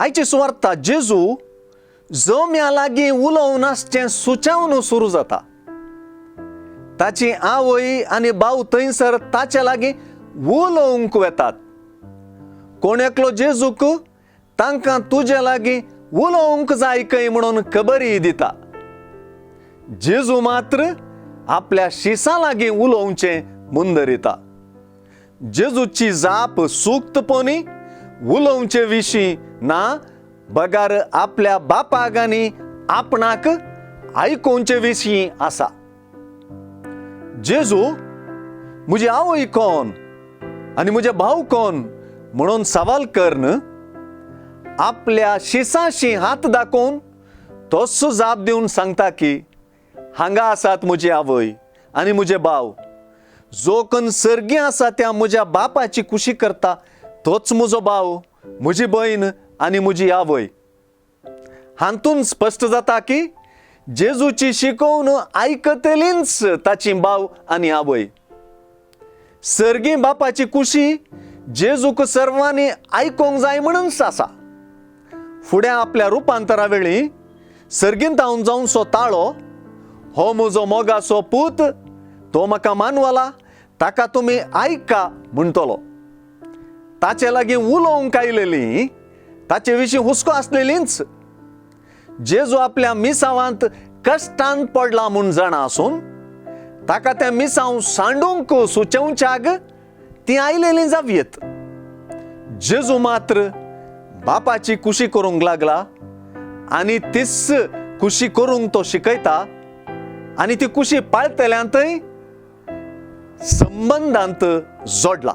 आयची सुवार्ता जेजू जम्या लागीं उलोवन आसचें सुचावन सुरू जाता. ताची आवय आनी भाव थंयसर ताचे लागीं उलोवंक वेतात. कोण एकलो जेजूक तांकां तुजे लागीं उलोवंक जाय खंय म्हणून खबरी दिता. जेजू मात्र आपल्या शिसां लागीं उलोवचें मुंदरिता. जेजूची जाप सुक्तपणी उलोवचे विशीं ना बगार आपल्या बापाक आनी आपणाक आयकोवचे विशीं आसा. जेजू म्हजी आवय कोण आनी म्हजे भाव कोण म्हणून सवाल करन आपल्या शिसाशी हात दाखोवन तोच जाप दिवन सांगता की हांगा आसात म्हजी आवय आनी म्हजे भाव. जो कोण सर्गी आसा त्या म्हज्या बापाची खुशी करता तोच म्हजो भाव, म्हजी भयण आनी म्हजी आवय. हातून स्पश्ट जाता की जेजूची शिकोवन आयकतलींच ताची भाव आनी आवय. सर्गी बापाची खुशी जेजूक सर्वांनी आयकूंक जाय म्हणूनच आसा. फुडें आपल्या रुपांतरा वेळी सर्गींत हांव जावचो ताळो, हो म्हजो मोगाचो पूत, तो म्हाका मानवला, ताका तुमी आयका म्हणटलो. ताचे लागीं उलोवंक आयलेली ताचे विशीं हुस्को आसलेलींच. जेजू आपल्या मिसावांत कश्टान पडला म्हूण जाणा आसून ताका तें मिसांव सांडूंक सुचोवच्याक ती आयलेली जावयेत. जेजू मात्र बापाची खुशी करूंक लागला आनी तीच खुशी करूंक तो शिकयता आनी ती खुशी पाळटल्यांतय संबंदांत जोडला.